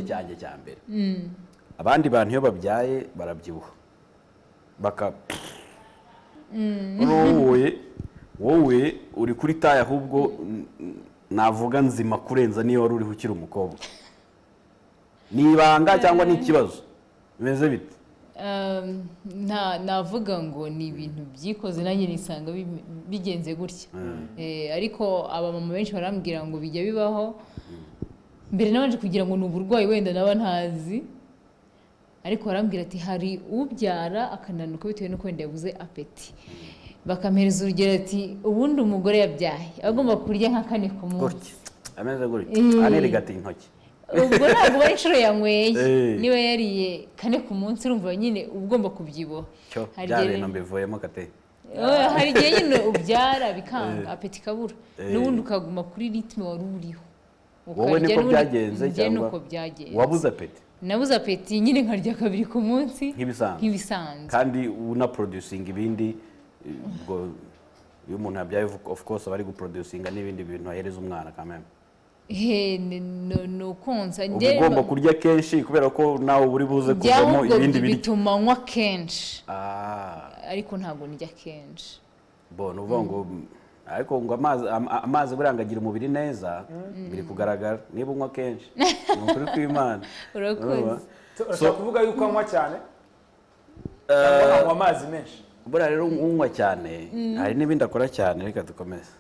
Cyanjye cya mbere, abandi bantu iyo babyaye barabyibuha baka wowe uri kuri taille, ahubwo navuga nzima kurenza niyo wari uriho ukiri umukobwa. Ni ibanga cyangwa ni ikibazo, bimeze bite? Navuga ngo ni ibintu byikoze, nanjye nisanga bigenze gutya. Ariko abamama benshi barambwira ngo bijya bibaho. Mbere nabanje kugira ngo ni uburwayi wenda naba ntazi, ariko barambwira ati hari ubyara akananuka bitewe n'uko wenda yabuze appétit. Bakampereza urugero ati ubundi umugore yabyaye aba agomba kurya nka kane ku munsi. Gutya, ameze gutya, anirigata intoki. Ubwo ntabwo ari inshuro yanyweye. Niba yariye kane ku munsi, urumva nyine uba ugomba kubyibuha. Cyo Hari bya igihe bintu mbivuyemo kate. Oya, hari igihe nyine ubyara bikanga, appétit ikabura, n'ubundi ukaguma kuri rythme wari uriho. Wowe Ukarya niko n'ubundi. byagenze Njye cyangwa nuko byagenze. Wabuze appétit? Nabuze appétit nyine, nkarya kabiri ku munsi. Nk'ibisanzwe. Nk'ibisanzwe. Kandi unaproducinga ibindi. Ubwo iyo umuntu yabyaye, of course aba ari guproducinga n'ibindi bintu ahereza umwana kameme. He, ni ukonsa. Uba ugomba kurya kenshi kubera ko nawe uri buze kuvamo ahubwo ibindi biryo. Bituma nywa kenshi, Ah, ariko ntabwo ndya kenshi. Bo ni ukuvuga ngo, ariko ngo amazi buriya ngo agira umubiri neza, biri kugaragara niba unywa kenshi, ni ukuri kw'Imana. Urakoze. Urumva? Urashaka kuvuga yuko anywa cyane cyangwa anywa amazi menshi? Buriya rero unywa cyane hari n'ibindi akora cyane. Reka dukomeze.